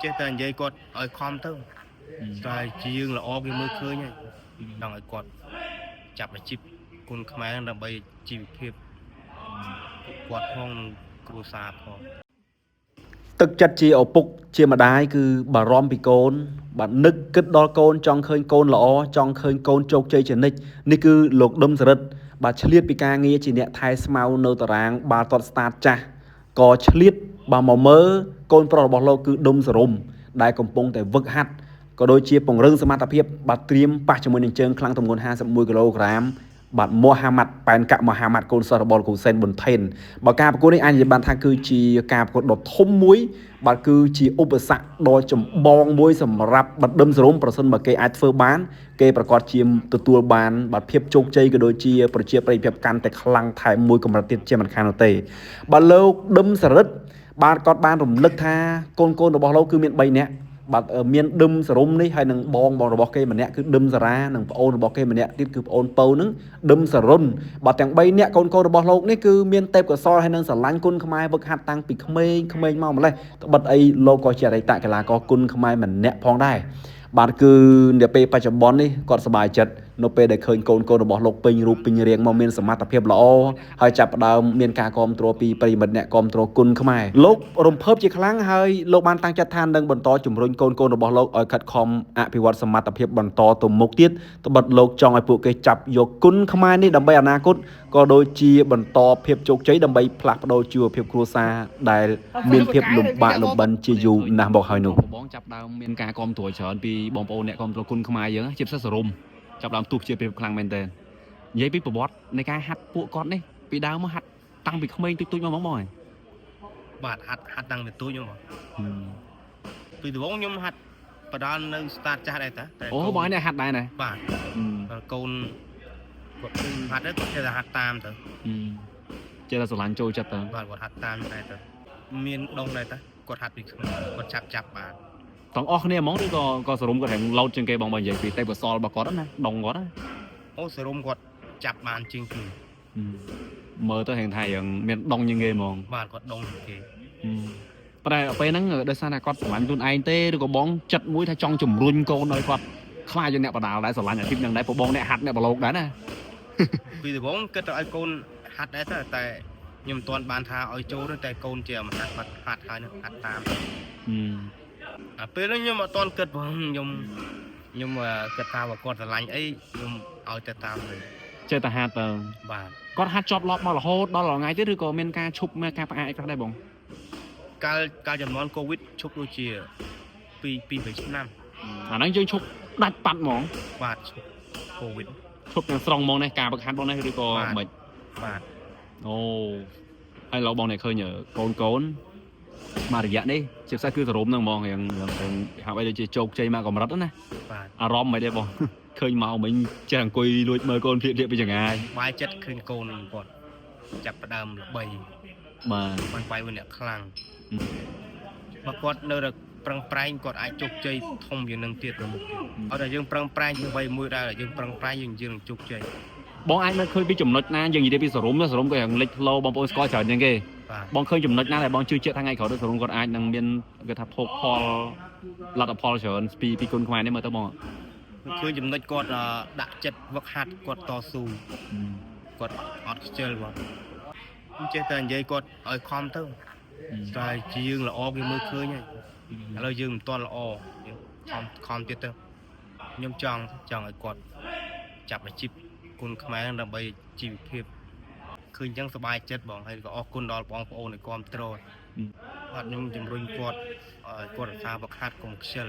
ចេះតែនិយាយគាត់ឲ្យខំទៅតែជាយើងល្អគេមើលឃើញហើយចង់ឲ្យគាត់ចាប់អាជីពគុនខ្មែរដើម្បីជីវភាពគាត់ផងនិងគ្រួសារផង ទឹកចិត្តជាឪពុកជាម្ដាយគឺបារម្ភពីកូន បាទនឹកគិតដល់កូនចង់ឃើញកូនល្អចង់ឃើញកូនជោគជ័យជានិច្ចនេះគឺលោកឌឹមសរិទ្ធបាទឆ្លៀតពីការងារជាអ្នកថែស្មៅនៅតារាងបាល់ទាត់ស្តាតចាស់ក៏ឆ្លៀតបាទមកមើលកូនប្រុសរបស់លោកគឺឌឹមសរុំដែលកំពុងតែវឹកហាត់ក៏ដូចជាពង្រឹងសមត្ថភាពបាទត្រៀមប៉ះជាមួយនឹងជើងខ្លាំងទម្ងន់51គីឡូក្រាម បាទមូហាម៉ាត់ប៉ែនកាក់មូហាម៉ាត់កូនសិស្សរបស់លោកហ៊ូសេនប៊ុនថេនបើការប្រកួតនេះអាចនិយាយបានថាគឺជាការប្រកួតដ៏ធំមួយបាទគឺជាឧបសគ្គដ៏ចម្បងមួយសម្រាប់បាត់ដឹមសរុំប្រសិនបើគេអាចធ្វើបានគេប្រកាសជាទទួលបានបាទភាពជោគជ័យក៏ដូចជាប្រជាប្រិយភាពកាន់តែខ្លាំងថែមមួយកម្រិតទៀតជាមិនខាននោះទេបាទលោកដឹមសរិទ្ធបាទគាត់បានរំលឹកថាកូនៗរបស់លោកគឺមាន3នាក់ បាទមានដឹមសរុំនេះហើយនឹងបងបងរបស់គេម្នាក់គឺដឹមសារ៉ានិងប្អូនរបស់គេម្នាក់ទៀតគឺប្អូនពៅនឹងដឹមសរុនបាទទាំង3នាក់កូនកូនរបស់លោកនេះគឺមានទេពកោសល្យហើយនឹងស្រឡាញ់គុណខ្មែរវឹកហាត់តាំងពីក្មេងក្មេងមកម្លេះត្បិតអីលោកក៏ជាអតីតកីឡាករគុណខ្មែរម្នាក់ផងដែរបាទគឺនាពេលបច្ចុប្បន្ននេះគាត់សប្បាយចិត្តនៅពេលដែលឃើញកូនកូនរបស់លោកពេញរូបពេញរាងមកមានសមត្ថភាពល្អហើយចាប់ផ្ដើមមានការគាំទ្រពីប្រិយមិត្តអ្នកគាំទ្រគុណខ្មែរលោករំភើបជាខ្លាំងហើយលោកបានតាំងចិត្តថានឹងបន្តជំរុញកូនកូនរបស់លោកឲ្យខិតខំអភិវឌ្ឍសមត្ថភាពបន្តទៅមុខទៀតត្បិតលោកចង់ឲ្យពួកគេចាប់យកគុណខ្មែរនេះដើម្បីអនាគតក៏ដូចជាបន្តភាពជោគជ័យដើម្បីផ្លាស់ប្ដូរជីវភាពគ្រួសារដែលមានភាពលំបាកលំបិនជាយូរណាស់មកហើយនោះ បងចាប់ដើមមានការគាំទ្រច្រើនពីបងប្អូនអ្នកគាំទ្រគុណខ្មែរយើងជាពិសេសសរុំចាប់ដើមទុះជាភាពខ្លាំងមែនទែននិយាយពីប្រវត្តិនៃការហាត់ពួកគាត់នេះពីដើមមកហាត់តាំងពីក្មេងទុយៗមកហ្មងបងហ៎ បាទហាត់ហាត់តាំងពីទូចខ្ញុំបងពីដំបូងខ្ញុំហាត់បដាលនៅស្តាតចាស់ដែរតាតែ អូបងឯងនេះហាត់ដែរណា បាទដល់កូនគាត់ហាត់ទៅគាត់ចេះតែហាត់តាមទៅ ចេះតែស្រឡាញ់ចូលចិត្តទៅ បាទគាត់ហាត់តាមដែរទៅមានដងដែរតាគាត់ហាត់ពីក្មេងគាត់ចាប់ចាប់បាន ទាំងអស់គ្នាហ្មងឬក៏ក៏សរុំគាត់រាងលោតជាងគេបងបើនិយាយពីទេពកោសលរបស់គាត់ណាដងគាត់ណា អូសរុំគាត់ចាប់បានជាងគេ មើលទៅរាងថារាងមានដងជាងគេហ្មង បាទគាត់ដងជាងគេ ប៉ុន្តែពេលហ្នឹងដោយសារតែគាត់ស្រឡាញ់ខ្លួនឯងទេឬក៏បងចិត្តមួយថាចង់ជំរុញកូនឲ្យគាត់ខ្លាចជាអ្នកបដាលដែរស្រឡាញ់អាជីពហ្នឹងដែរព្រោះបងអ្នកហាត់អ្នកប្រឡូកដែរណា ពីដំបូងគិតទៅឲ្យកូនហាត់ដែរទៅតែខ្ញុំមិនទាន់បានថាឲ្យចូលទេតែកូនជាមហាត់គាត់ហាត់ហើយនឹងហាត់តាមអាពេលហ្នឹងខ្ញុំអត់ទាន់គិតផងខ្ញុំខ្ញុំគិតថាបើគាត់ស្រឡាញ់អីខ្ញុំឲ្យទៅតាមទៅ ចេះតែហាត់ទៅ បាទ គាត់ហាត់ជាប់លាប់មករហូតដល់ថ្ងៃទៀតឬក៏មានការឈប់មានការផ្អាកអីខ្លះដែរបង កាលកាលចំនួនកូវីដឈប់ដូចជា2 2 3ឆ្នាំ អាហ្នឹងយើងឈប់ដាច់ប៉ាត់ហ្មង បាទឈប់កូវីដ ឈប់ទាំងស្រុងហ្មងនេះការវឹកហាត់បងនេះឬក៏មិន បាទ អូហើយលោកបងនេះឃើញកូនកូនមករយៈនេះជាពិសេសគឺសរុំហ្នឹងហ្មងរៀងរៀងហាក់បីដូចជាជោគជ័យមកកម្រិតណា បាទ អារម្មណ៍មិនទេបង ឃើញមកមិញចេះអង្គុយលួចមើលកូនភ្លៀកៗពីចង្ងាយ បាយចិត្តឃើញកូនគាត់ចាប់ផ្ដើមល្បី បាទ បានបាយវិញអ្នកខ្លាំងបើគាត់នៅតែប្រឹងប្រែងគាត់អាចជោគជ័យធំជាងនឹងទៀតទៅមុខទៀតអត់តែយើងប្រឹងប្រែងយើងអ្វីមួយដែរយើងប្រឹងប្រែងយើងយើងនឹងជោគជ័យ បងអាចមើលឃើញពីចំណុចណាយើងនិយាយពីសរុំសរុំក៏យ៉ាងលេចធ្លោបងប្អូនស្គាល់ច្រើនជាងគេ បាទ បងឃើញចំណុចណាដែលបងជឿជាក់ថាថ្ងៃក្រោយទៅសរុំគាត់អាចនឹងមានគេថាភោគផលលទ្ធផលច្រើនពីពីគុណខ្មែរនេះមើលទៅបង ឃើញចំណុចគាត់ដាក់ចិត្តវឹកហាត់គាត់តស៊ូគាត់អត់ខ្ជិលបងចេះតែនិយាយគាត់ឲ្យខំទៅតែជាយើងល្អគេមើលឃើញហើយឥឡូវយើងមិនទាន់ល្អយើងខំខំទៀតទៅខ្ញុំចង់ចង់ឲ្យគាត់ចាប់អាជីពគុណខ្មែរដើម្បីជីវភាពឃើញអញ្ចឹងសប្បាយចិត្តបងហើយក៏អរគុណដល់បងប្អូនដែលគាំទ្របាទខ្ញុំជំរុញគាត់ឲ្យគាត់រក្សាវឹកហាត់កុំខ្ជិល